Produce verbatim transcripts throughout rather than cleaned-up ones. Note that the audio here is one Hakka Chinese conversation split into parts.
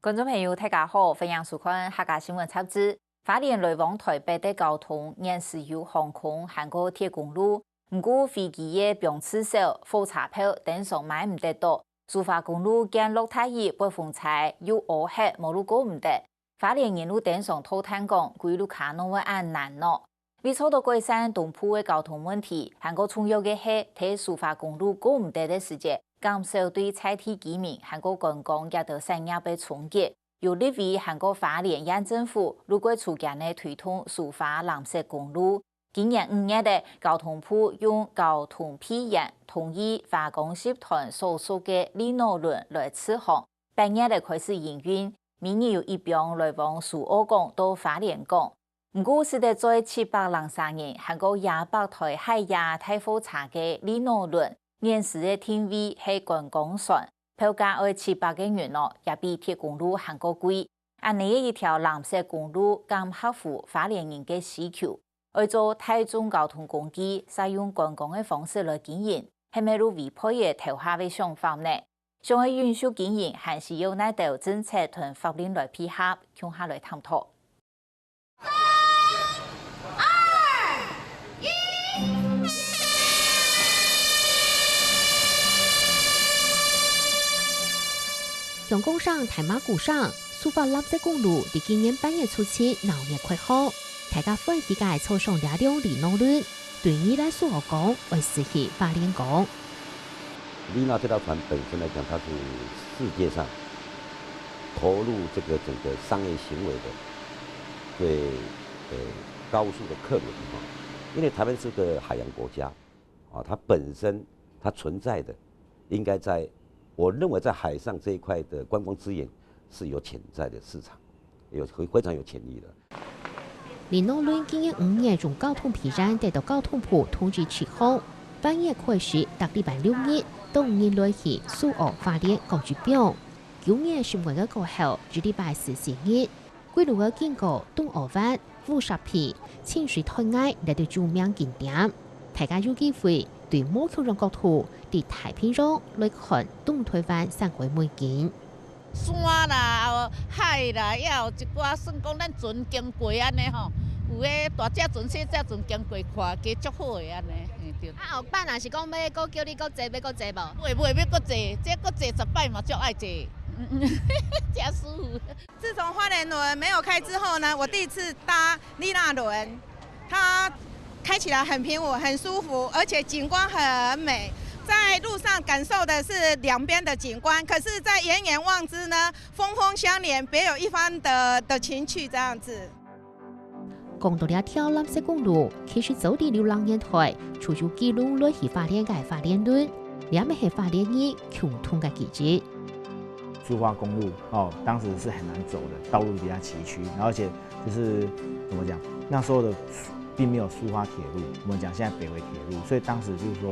觀眾朋友，大家好，歡迎收看客家新聞雜誌。花蓮來往臺北个交通，原始有航空還過鐵公路，毋過飛機个班次少，火車票登上買毋得著。蘇花公路見落大雨，發風搓又屙忒，無路過毋得。花蓮人路登上討嘆講，歸路卡仰會恁難呢？ 為做到改善東部个交通問題，還過重要个係，在蘇花公路過毋得个時節，減少對在地居民還過觀光這兜產業个衝擊。有立委還過花蓮縣政府，路過初間个推動蘇花藍色公路。今年五月个交通部用交通費用同意花崗集團所屬个利諾崙來試航，八月个開始營運，每日有一班來往蘇澳港到花蓮港。 毋過，使得載七百零三人還過二百臺海夜大貨車个利諾崙，原始个定位係觀光船，票價愛七百个銀哦，也比鐵公路還過貴。恁呢个一條藍色公路，敢合乎花蓮人个需求？愛做大眾交通工具，使用觀光个方式來經營，係毋係路違背个頭下个想法呢？想愛永續經營，還需要哪兜政策同法令來配合，共下來探討。 香港省大馬古省蘇花藍色公路在今年八月初七鬧熱開航，大家歡喜个坐上這輛利諾崙，對宜蘭蘇澳港愛駛去花蓮港。利諾這條船本身來講，它是世界上投入這個整個商業行為的最，呃，高速的客輪哈。因為台灣是個海洋國家，啊，它本身它存在的，應該在，我認為在海上這一塊的觀光資源是有潛在的市場，有非，非常有潛力的。利諾崙今年五月從交通批准得到交通部通知起航，八月開始逐禮拜六日，當日來去蘇澳花蓮各一班。九月十五日過後，一禮拜駛四日。 歸路个經過東澳灣、烏石鼻、清水斷崖這兜著名景點，大家有機會對無共樣角度，對太平洋來看東臺灣山海美景。山啦、海啦，也有一寡算講咱船經過按呢吼，有个大隻船、細隻船經過看，加足好个按呢，嘿，對。啊，後擺若是講欲閣叫你閣坐，欲閣坐無？袂，袂，欲閣坐，這閣坐十擺嘛，足愛坐，嗯，嗯，真舒服。 自從花蓮輪沒有開之後呢，我第一次搭麗娜輪，它開起來很平穩、很舒服，而且景觀很美。在路上感受的是兩邊的景觀，可是，在遠遠望之呢，峰峰相連，別有一番的，的情趣這樣子。講到這條藍色公路，其實早在六零年代，就有記錄來去花蓮个花蓮輪，這乜係花蓮人共同个記憶。 蘇花公路哦，當時是很難走的，道路比較崎嶇，然後而且就是怎麼講，那時候的並沒有蘇花鐵路，我們講現在北迴鐵路，所以當時就是說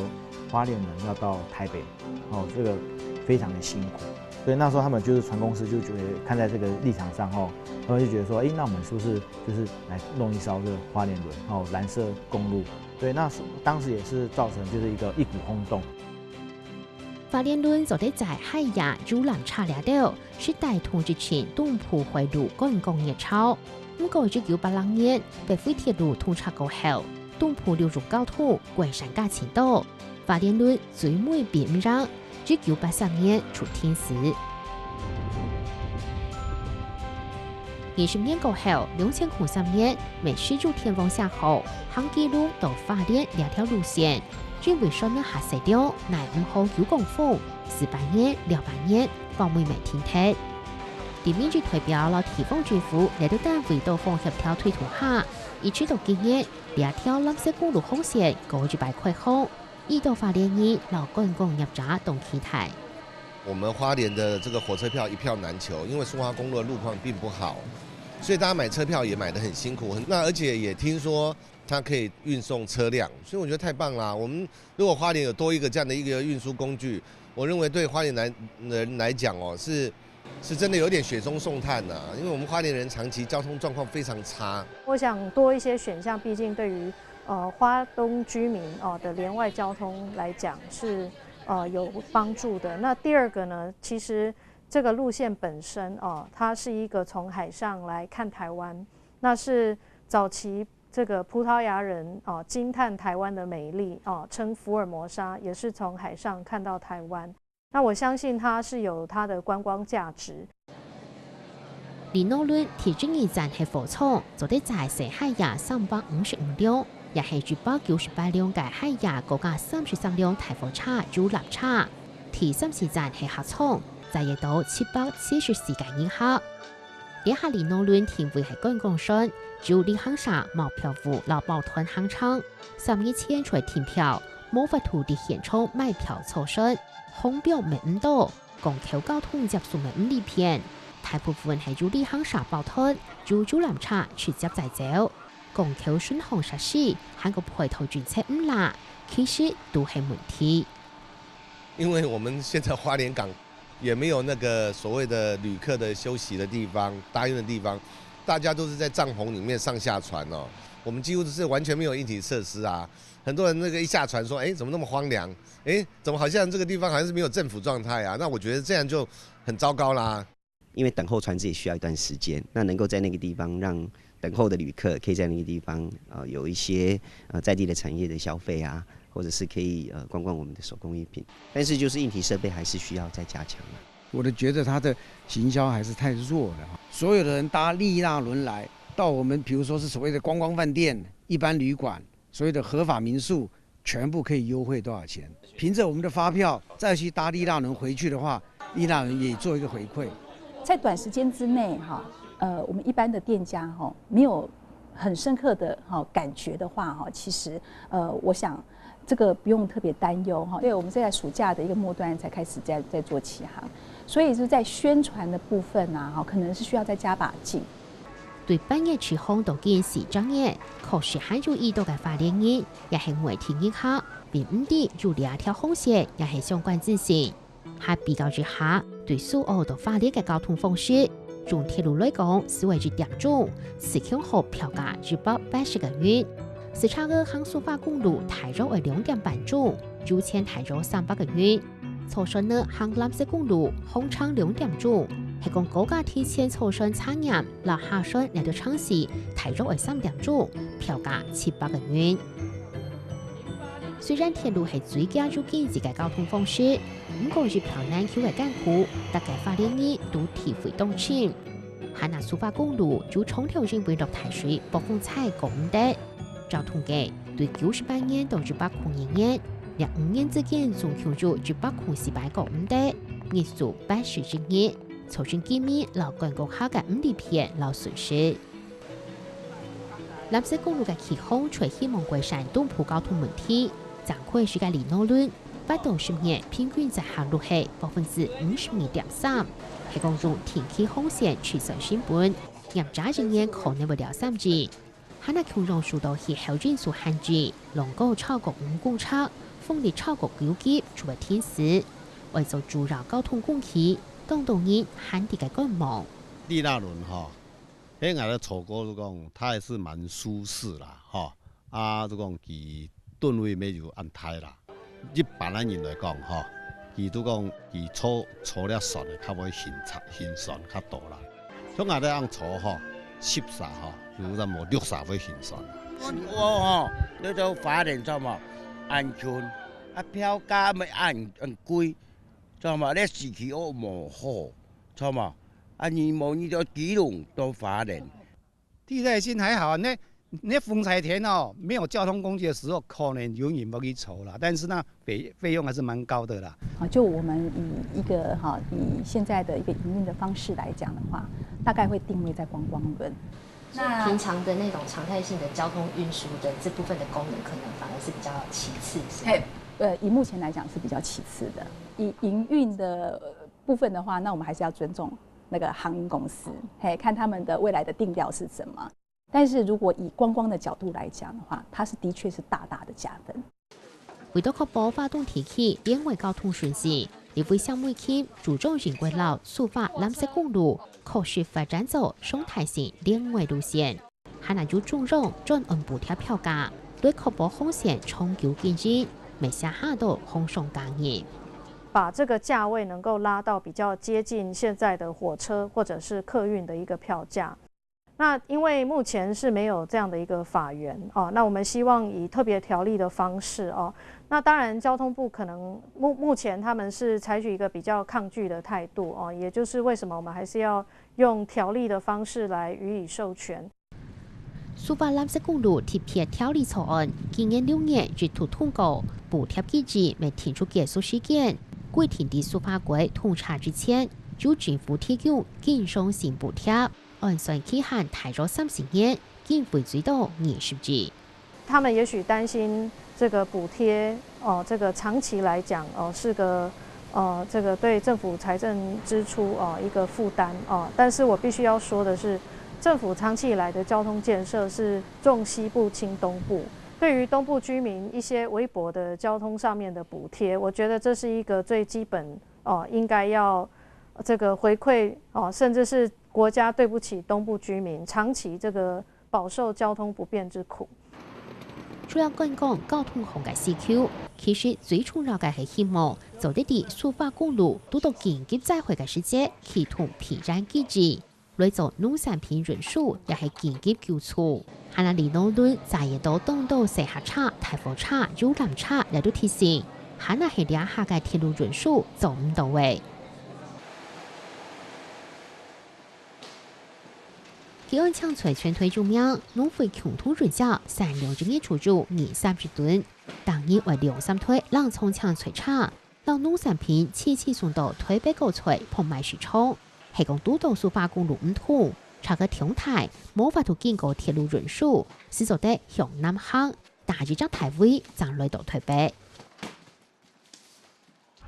花蓮人要到台北，哦，這個非常的辛苦，所以那時候他們就是船公司就覺得看在這個立場上哦，他們就覺得說，誒，那我們是不是就是來弄一艘這個花蓮輪哦，藍色公路？對，那是當時也是造成就是一個一股轟動。 花蓮輪做得在海夜遊覽車這兜，係帶動一陣東部海陸觀光熱潮。毋過一九八六年，北迴鐵路通車過後，東部陸路交通改善較程度，花蓮輪最尾並毋贏，一九八三年就停駛。二十年過後，兩千空三年，美食有天王寫好，行基隆到花蓮這條路線， 因為船仔較細條，耐毋好有狂風，駛半年、尞半年，方位乜停忒。人民就代表摎地方政府這兜單位多方協調推動下，一直到今年，這條藍色公路航線過一擺開航，已到花蓮人摎觀光業者當期待。我們花蓮的這個火車票一票難求，因為蘇花公路的路況並不好，所以大家買車票也買得很辛苦。那而且也聽說 它可以運送車輛，所以我覺得太棒啦。我們如果花蓮有多一個這樣的一個運輸工具，我認為對花蓮來，人來講哦，是，是真的有點雪中送炭吶，因為我們花蓮人長期交通狀況非常差。我想多一些選項，畢竟對於，呃，花東居民，哦，的聯外交通來講是，呃，有幫助的。那第二個呢，其實这个路线本身哦，它是一个从海上来看台湾，那是早期这个葡萄牙人哦惊叹台湾的美丽哦，称福尔摩沙，也是从海上看到台湾。那我相信它是有它的观光价值。里諾倫第一日站係火場，做得載細蟹仔三百五十五輛，也係一百九十八輛个蟹仔，過加三十三輛大貨車有落車。第三四站係客場，載得到七百七十四个人客。這下里諾倫定位係觀光船，有旅行社、賣票務摎包團行程。三日前就會訂票，無法度在現場買票坐船，紅標買毋到。 公共交通接送个毋利便，大部分係有旅行社包團，有遊覽車直接載走。公共巡航設施還過配套政策毋罅，其實都係問題。因為我們現在花蓮港也沒有那個所謂的旅客的休息的地方、搭運的地方，大家都是在帳篷裡面上下船哦。我們幾乎是完全沒有硬體設施啊。很多人那個一下船說：「哎，怎麼那麼荒涼？哎，怎麼好像這個地方好像是沒有政府狀態啊？」那我覺得這樣就很糟糕啦。因為等候船隻也需要一段時間，那能夠在那個地方讓等候的旅客可以在那個地方呃有一些呃在地的產業的消費啊，或者是可以呃觀光我們的手工藝品，但是就是硬體設備還是需要再加強啊。我的覺得它的行銷還是太弱了，所有的人搭麗娜輪來到我們，比如說是所謂的觀光飯店、一般旅館、所謂的合法民宿，全部可以優惠多少錢？ 憑著我們的發票再去搭麗娜輪回去的話，麗娜輪也做一個回饋。在短時間之內哈，呃，我們一般的店家哈沒有很深刻的哈感覺的話哈，其實呃，我想這個不用特別擔憂哈。對，我們是在暑假的一個末端才開始在在做啟航，所以是在宣傳的部分啊哈，可能是需要再加把勁。 對八月起航到今四隻月，確實還有已到个花蓮人，也係外地人客，並毋知有這條航線也係相關資訊。還比較一下，對蘇澳到花蓮个交通方式，用鐵路來講，需要一點鐘，自強號票價一百八十個銀。駛車仔行蘇花公路大約愛兩點半鐘，油錢大約三百個銀。 坐船仔行藍色公路，航程兩點鐘，係講高架提前坐船查驗，摎下船來到城市，大約愛三點鐘，票價七百個銀。雖然鐵路係最加有經濟个交通方式，毋過一票難求个艱苦，逐個花蓮人都體會當深。還拿蘇花公路就長透因為落大水，暴風雨過毋得。 照統計，對九十八年到一百空二年，這五年之間總共有一百空四擺過毋得，日數八十一日，造成居民摎觀光客个毋利便摎損失。藍色公路个啟航，就希望改善東部交通問題，正開始个里諾輪，八到十年平均載客率係百分之五十二點三，係講用定期航線去算成本，驗車一年可能會了三日。 還拿共樣受到氣候因素限制，浪高超過五公尺，風力超過九級就會停駛。愛做主要交通工具，當多人還在該觀望。麗娜輪吼，該𠊎个坐過就講，它還是蠻舒適啦，吼。啊，就講佢噸位沒有恁大啦。 一般个人來講吼，佢都講佢坐坐了船个較會輕鬆輕鬆較多啦。像𠊎兜恁坐吼，十儕吼，有差無六儕會輕鬆啦。我吼，你到花蓮做無？安全，啊票價乜恁恁貴，做無？你時期又無好，做無？啊你無你到基隆到花蓮。 替代性還好啊，那那風颱天哦，沒有交通工具的時候，可能有人會去坐啦，但是呢，費費用還是蠻高的啦。啊，就我們以一個哈，以現在的一個營運的方式來講的話，大概會定位在觀光輪。那平常的那種常態性的交通運輸的這部分的功能，可能反而是比較其次，是嗎？嘿，呃，以目前來講是比較其次的。以營運的部分的話，那我們還是要尊重那個航運公司，嘿，看他們的未來的定調是什麼。但是如果以觀光的角度來講的話，它是的確是大大的加分。為著確保花東地區連外交通順序，立委蕭美琴主張應該摎蘇花藍色公路確實發展做常態性連外路線，還拿有中央專案補貼票價，來確保航線長久經營，毋會下下到航空加入。把这个价位能够拉到比较接近现在的火车或者是客运的一个票价。那因为目前是没有这样的一个法源哦，那我们希望以特别条例的方式哦，那当然交通部可能目目前他们是采取一个比较抗拒的态度哦，也就是为什么我们还是要用条例的方式来予以授权。苏花藍色公路特別條例草案，今年六月一讀通過，補貼機制未定出結束時間，規定在蘇花改通車之前，由政府提供經常性補貼，按算期限大約三十年，經費最多二十億。他们也许担心这个补贴哦，这个长期来讲哦，是个呃，这个对政府财政支出哦一个负担哦。但是我必须要说的是，政府长期以来的交通建设是重西部轻东部。对于东部居民一些微薄的交通上面的补贴，我觉得这是一个最基本哦，应该要这个回馈哦，甚至是国家对不起东部居民长期这个饱受交通不便之苦。除了觀光交通項个需求，其實最重要个係希望做得在蘇花公路堵到緊急災害个時節，啟動避難機制，來做農產品運輸，也係緊急救助。還有里農輪再也到東到細客車、大貨車、遊覽車來到提醒，還有係這下个鐵路運輸做毋到个。 吉安青菜全台有名，農會共同運作，產量一年就有二三十噸，逐日會兩三台冷藏青菜車，摎農產品齊齊送到台北果菜拍賣市場。係講堵到蘇花公路毋通，車个長大，無法度經過鐵路運輸，只做得向南行，搭一隻大圍正來到台北。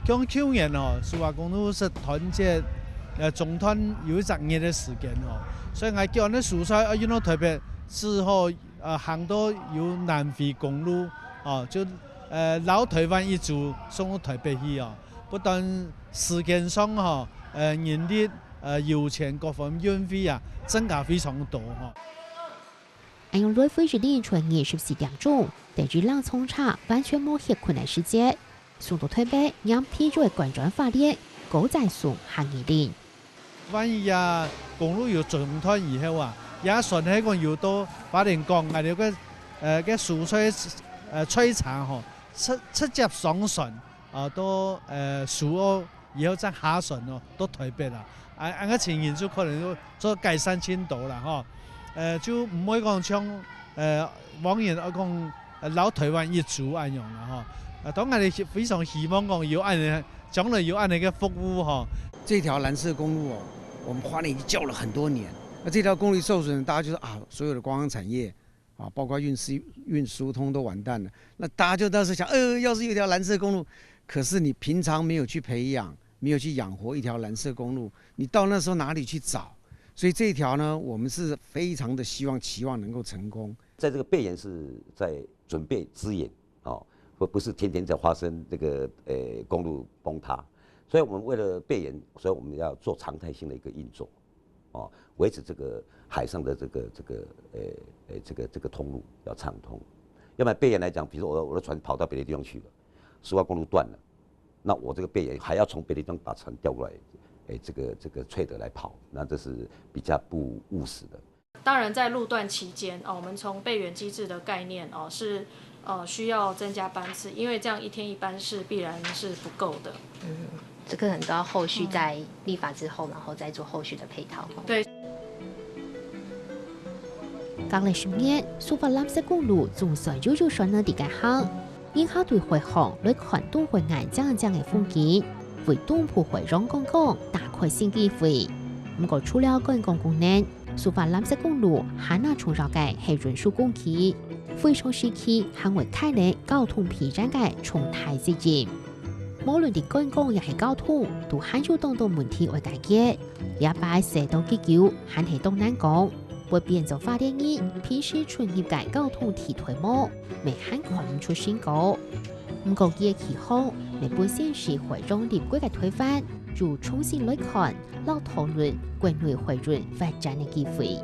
像舊年哦，蘇花公路係斷節，呃，中斷有一隻月个時間哦，所以𠊎叫恁樣蔬菜愛運到台北，只好，呃，行到有南迴公路，哦，就，呃，繞台灣一周送到台北去哦。不但時間上吼，呃，人力，呃，油錢各方面運費啊，增加非常多吼。 恁樣來回一日就二十四點鐘，等於冷藏車完全無歇睏个時節。送到台北，黏地就會輾轉花蓮，過再送下二林。萬一啊，公路有中斷以後啊，也算係講有到花蓮港，𠊎兜个，呃，个蔬菜，呃，菜車吼，直，直接上船，啊，到，呃，蘇澳 以後正下船哦，到台北啦。啊，恁樣情形就可能有做改善盡多啦吼。呃，就毋會講像，呃，往年愛講，呃，繞台灣一周恁樣啦吼。啊，當然非常希望講有恁樣，將來有恁樣个服務吼。這條藍色公路哦，我們花蓮已經叫了很多年。那這條公路受損，大家就說啊，所有的觀光產業 啊，包括運輸，運輸通都完蛋了。那大家就當時想，呃，要是有一條藍色公路，可是你平常沒有去培養，沒有去養活一條藍色公路，你到那時候哪裡去找？所以這一條呢，我們是非常的希望、期望能夠成功。在這個備援是在準備支援，哦，不，不是天天在發生這個，呃，公路崩塌。所以我們為了備援，所以我們要做常態性的一個運作。 哦，維持這個海上的這個，這個，呃，呃，這個，這個通路要暢通，要不然備援來講，比如說我，我的船跑到別的地方去了，蘇花公路斷了，那我這個備援還要從別的地方把船調過來，誒，這個，這個trailer來跑，那這是比較不務實的。當然，在路段期間，哦，我們從備援機制的概念，哦，是，呃，需要增加班次，因為這樣一天一班是必然是不夠的。嗯，這個很多後續在立法之後，然後再做後續的配套。對。隔了十年，蘇花藍色公路總算又有船仔在該行，人客對海項來看東海岸靚靚个風景，為東部海洋觀光打開新機會。毋過，除了觀光功能， 蘇花藍色公路還較重要个係運輸工具，非常時期還會帶來交通避難个重大責任。無論在觀光也係交通，都還有當多問題愛解決。這擺駛到幾久還係當難講，會變做花蓮人平時出入个交通地圖無，乜還看毋出成果。毋過，佢个起航，乜分先時海洋立國个台灣，又重新來看， 摎討論國內海運發展个機會。